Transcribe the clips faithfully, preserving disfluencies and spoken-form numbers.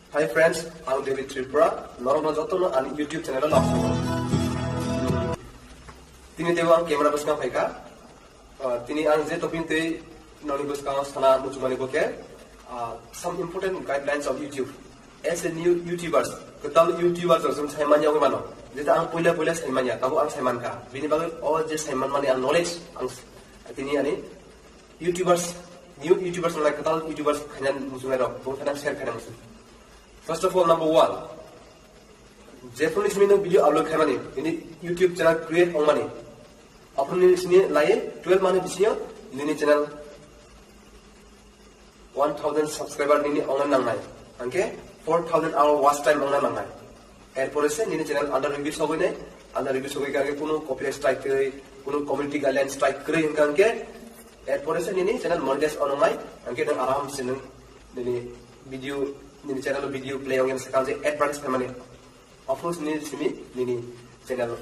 Hi friends, ang David Tripura, norokno jotono ani YouTube channel o nokha. Tini teibo ang camera bwskango phaikha. Ah, tini ang je topic tei noni bwskango sana muchungmani bo khe, ah, some important guidelines of YouTube. As a new YouTubers, kwtal YouTubers rok chwng sai manya wngwi mano. Jeta ang puila puila sai manya, tabo ang sai mankha. Bini bagwi o je sai manmani ang knowledge, ang s-, tini ani YouTubers, new YouTubers nang kwtal YouTubers khaina muchungnai rok, bo khaina share khaina muchung. First of all, number one, jephru ni simi nwng video upload khaimani, nini YouTube channel create wngmani, aphru ni simi lai twelve month ni bisingo nini channel one thousand subscriber nini ongna nangnai, hwnkhe four thousand hour watch time ongna nangnai. Erpore se nini channel under review sogwi nai, under review sogwi kha khe kunu copyright strike kwrwi, kunu community guideline strike kwrwi hwnkha hwnkhe, erpore se nini channel monetize ono mai, hwnkhe nwng aram se nwng nini video, nini channel video play ongya se kanje advertise phaimani. Of course, nini simi nini channel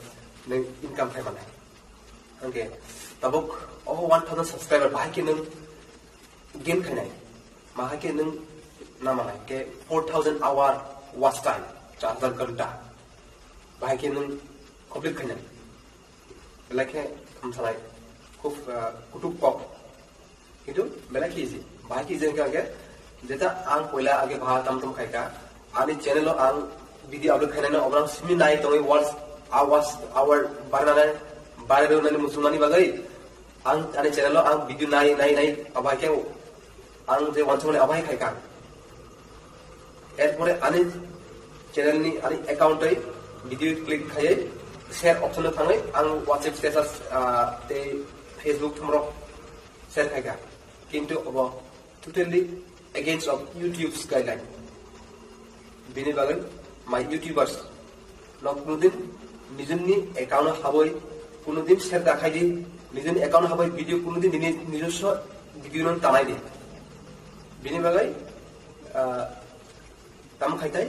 nwng income phai manai. Hwnkhe tabuk o one thousand subscriber bahai khe nwng gain khainai. Mahai khe nwng namanai khe four thousand hour watch time, char hajar ghanta. Bahai khe nwng complete khainai. Belai khe thamsalai, khub, ah, kutuk kok. Kintu belai khe easy. Bahai khe easy hwnkhe, jeta ang poila age baha tam tam khaikha, ani channel o ang video upload khainani obrang simi nai tongwi watch, a watch hour barnanai, barnani muchungmani bagwi ang ani channel o ang video nai nai nai abai khe ang je wansukmani abai khaikha. Erpore ani channel ni ani account ai video click khaiwi share option o thangwi ang WhatsApp status, ah, tei Facebook thumrok share khaikha. Kintu obo totally against of YouTube's guideline. Bini bagwi my YouTubers, nok kunudin nijini account o habwi kunudin share da khaidi, nijini account o habwi video kunudin nini nijoswo video no tanai di. Bini bagwi, ah, tam khaitai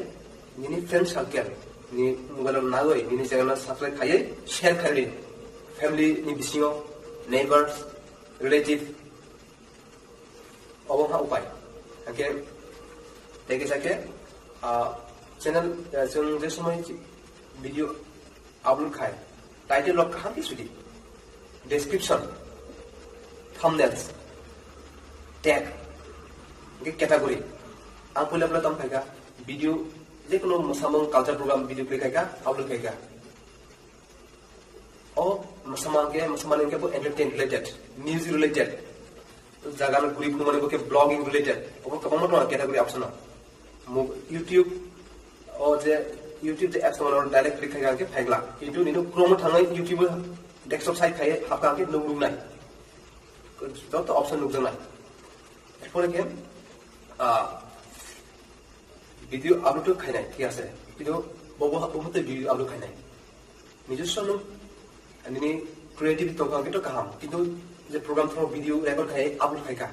nini friend circle, ni mobile o nagwi nini channel o subscribe khaiwi share khaidi, family ni bisingo, neighbors, relative, obo wngkha upai. Hwnkhe tei kisa khe, ah, channel, ah, chwng je somoi video upload khai, title rok kaham khe sudi, description, thumbnails, tag, hwnkhe category. Ang puila puila tamo khaikha video, jekono mwsamung culture program video play khaikha, upload khaikha. O mwsamung khe, mwsamung khe bo entertain related, music related, jaga no guri phunukmani bo khe vlogging related, obo kwbangma tongo category option o. Mo-, YouTube o je, YouTube je apps tongo, direct click khai khe phai glak. Kintu nini Chrome o thangwi YouTube o desktop site khai hapkha khe nwng nuknai. Joto option nukjaknai. Erpore khe, ah, video upload to khainai, thik ase. Kintu bobo, bobo tei video upload khainai. Nijoswo nwng nini creativity tongkha hwnkhe to kaham. Kintu je program through video record khai upload khaikha.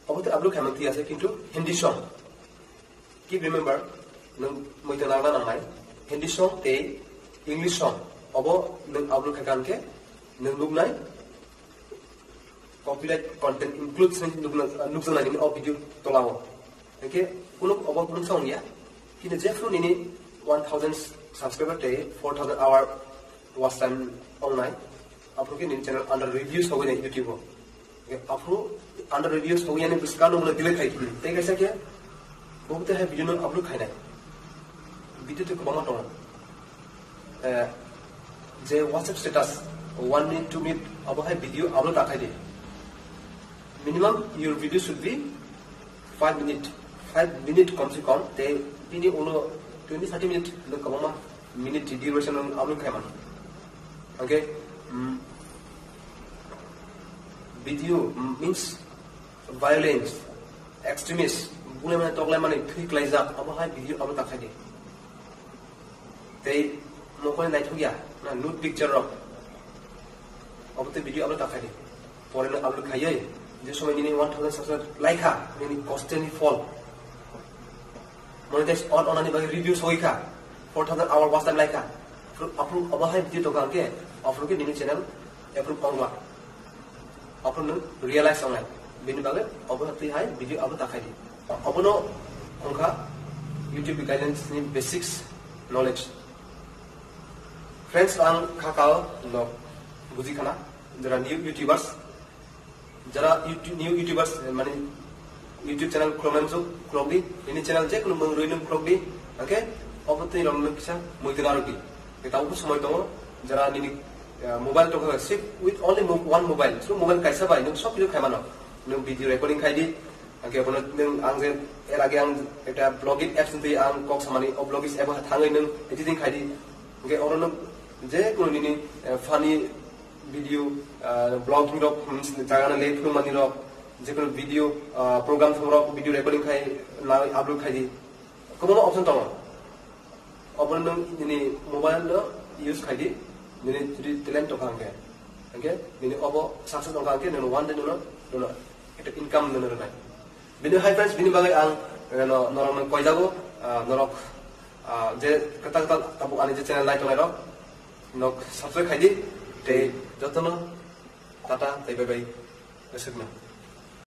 Obo tei upload khaimani thik ase, kintu Hindi song. Keep remember, nwng muitu nangna nangnai. Hindi song tei English song. Obo nwng upload khaikha hwnkhe nwng nuknai copyright content includes nukna, nukjaknai nini o video tolao. Hwnkhe kunu obo kunu song ya. Kintu jephru nini one thousand subscriber tei four thousand hour watch time ongnai, aphuru khe nini channel under review sogwi nai YouTube o. Aphuru under review sogwi yani bwskango nwng delete khai phuru. Tei kaisa khe bo tei hai video no upload khainai. Video tei kwbangma tongo. Eh, je WhatsApp status one minute, two minute abo hai video upload ta khai di. Minimum your video should be five minute, five minute kom se kom, tei bini ulo twenty thirty minute no kwbangma minute duration no upload khai mano. Okay, mm, video, mm, means violence, extremist, bulemani toklemani, thwi klaijak, abo hai video upload ta khai di. Tei mokol naithok ya, na nude picture rok. Obo tei video upload ta khai di. Pore no upload khaiwi, je somoi nini one thousand subscriber laikha, nini kosto ni phol. Monetize on onani bagwi review sogwi kha. Four thousand hour watch time laikha. Aphuru obo hai video tongkha hwnkhe, aphuru khe nini channel approve ongma. Aphuru nwng realize ongnai. Bini bagwi obo twi hai video upload ta khai di. Obono wngkha YouTube guidelines ni basics knowledge. Friends, ang khakao no buji khana, jara new YouTubers, jara YouTube, new YouTubers, eh, mane YouTube channel khuloknai muchung khulok di, ini channel je kunu mung rwi nung khulok di, okay? Obo twi rok nung kisa muitin arok di. Ke tabo somoi tongo, jara nini, eh, mobile tongkha, sip with only mo-, one mobile, so mobile kaisa bai nung sob kisu khaimano, nung video recording khai di, okay, bono nung ang je er age ang ekta vlogging apps twi ang kok samani, o vlogging app o thangwi nung editing khai di, okay, oro nung je kunu nini, eh, funny video, ah, vlogging rok, hmm, jaga no le phunukmani rok, jekunu video, ah, program thum rok, video recording khai, na upload khai di. Kwbangma option tongo. Obo nung nini mobile no use khai di, nini jodi talent tongkha hwnkhe. Hwnkhe nini obo success tongkha hwnkhe, nini one day nono, nono ekta income nono rwnai. Bini hai friends, bini bagwi ang, eh, no, norok no koijago, ah, norok, ah, je kwtal kwtal tabuk ani je channel nai tongnai rok, nok subscribe khai di, tei jotono tata tei bye bye. Aswkno.